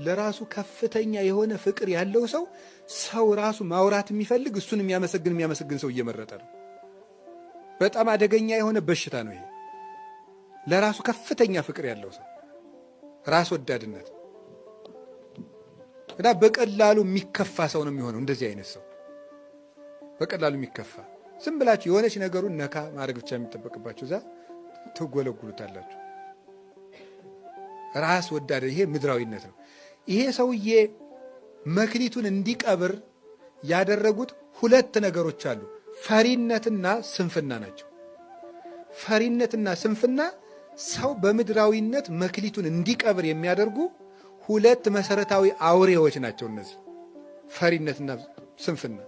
ለራሱ ከፍተኛ የሆነ ፍቅር ያለው ሰው ሰው ራሱ ማውራት የሚፈልግ እሱን የሚያመሰግን ሰው እየመረጠ ነው። በጣም አደገኛ የሆነ በሽታ ነው ይሄ። ለራሱ ከፍተኛ ፍቅር ያለው ሰው ራስ ወዳድነት እና በቀላሉ የሚከፋ ሰው ነው የሚሆነው። እንደዚህ አይነት ሰው በቀላሉ የሚከፋ፣ ዝም ብላችሁ የሆነች ነገሩን ነካ ማድረግ ብቻ የሚጠበቅባችሁ እዛ ትጎለጉሉታላችሁ። ራስ ወዳድ፣ ይሄ ምድራዊነት ነው። ይሄ ሰውዬ መክሊቱን እንዲቀብር ያደረጉት ሁለት ነገሮች አሉ። ፈሪነትና ስንፍና ናቸው። ፈሪነትና ስንፍና ሰው በምድራዊነት መክሊቱን እንዲቀብር የሚያደርጉ ሁለት መሰረታዊ አውሬዎች ናቸው። እነዚህ ፈሪነትና ስንፍና።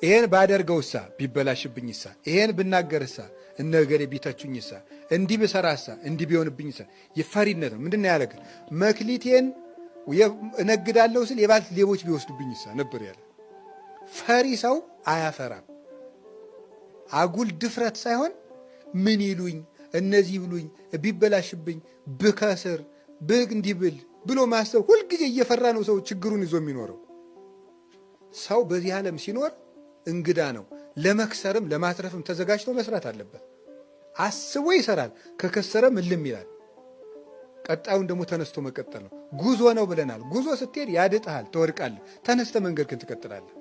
ይሄን ባደርገውሳ ቢበላሽብኝሳ፣ ይሄን ብናገርሳ እነገሌ ቢተቹኝሳ፣ እንዲህ ብሰራሳ እንዲህ ቢሆንብኝሳ፣ የፈሪነት ነው። ምንድን ነው ያለ? መክሊቴን እነግዳለሁ ስል የባልት ሌቦች ቢወስዱብኝሳ ነበር ያለ። ፈሪ ሰው አያፈራም። አጉል ድፍረት ሳይሆን ምን ይሉኝ፣ እነዚህ ብሉኝ፣ ቢበላሽብኝ፣ ብከስር፣ ብግ እንዲህ ብል ብሎ ማሰብ፣ ሁልጊዜ እየፈራ ነው ሰው ችግሩን ይዞ የሚኖረው። ሰው በዚህ ዓለም ሲኖር እንግዳ ነው። ለመክሰርም ለማትረፍም ተዘጋጅቶ መስራት አለበት። አስቦ ይሰራል። ከከሰረም እልም ይላል። ቀጣዩን ደግሞ ተነስቶ መቀጠል ነው። ጉዞ ነው ብለናል። ጉዞ ስትሄድ ያድጥሃል፣ ትወድቃለህ። ተነስተ መንገድ ግን ትቀጥላለህ።